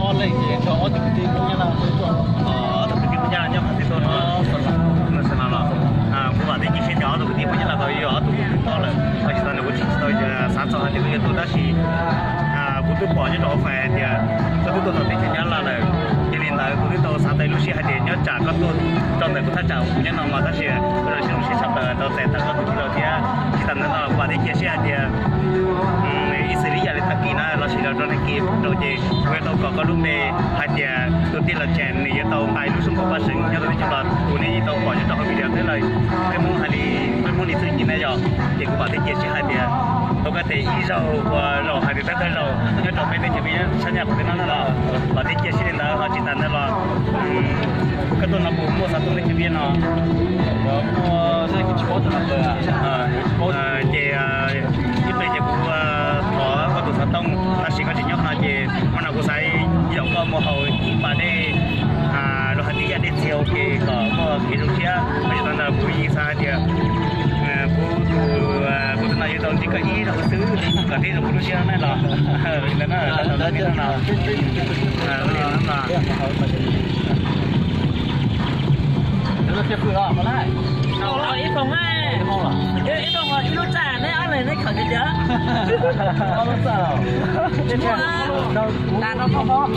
Ob leeg ces nrog ob tug kwv tij Hmoob Nyab Laj tuaj. Ob tug kwv tij Hmoob Nyab Laj nyob qhov twg tuaj no? Los, kuv vam thiab cia siab tias ob tug kwv tij Hmoob Nyab Laj tau yog ob tug kwv tij tob lawm, ho tsis tau ntawd kuv tsis tau xav txog hais tias koj yuav tuaj tab sis kuv twb pom nyob rau hauv fais hais tias koj twb tuaj txog teb chaws Nyab Laj lawm. Yog li ntawd kuv twb tau xav tau ib lub siab hais tias nyob tsam koj tuaj rau ntawm kuv thaj tsam kuv nyob no mas tab sis kuv zoo siab sawv daws tau txais tau koj tus tij laug thiab. Tsis tas ntawd no kuv vam thiab cia siab hais tias ib xws li yam li tag kis na los sis los rau nag kis rau ces kuv yuav tau kom koj lub npe hais tias tus tij laug Tsas nws yuav tau nqa ib lub xub npaum paj seev nyob rau teb chaws los kuv ne yeej tau pom nyob rau hauv video thiab lawm. Peb Hmoob hais li, peb Hmoob li txuj ci ne yom, ces kuv vam thiab cia siab hais tias tau koj tes ib zaug ua zaum hais tias thawj thawj zaug nyob rau peb teb chaws Nplog sab nyaj qhov twg no los vam thiab cia siab li ntawd. Ho tsis tas ntawd los koj tuaj no puas muaj xov tooj teb chaws Nplog no? Ces ib pliag ces kuv thov koj tus xov tooj tab sis koj tsis nyob qhov no ces hmo no kuv xav yaum koj mus haus ib pas dej, luag hais tias yaj dej txias ua ke kom muaj kev zoo siab. Tsis tas ntawd kuv yeej xav hais tias kuv tus, kuv tus no yuav tau ntsib koj ib zaug xwb kom thiaj zoo kuv lub siab ne los. Li ntawd na, li no no. Ib foos, ib foos ib lub txaj, neb ob leeg neb khaws kiag tiag. Ob lub txaj los? Tsis muaj, tas no koj.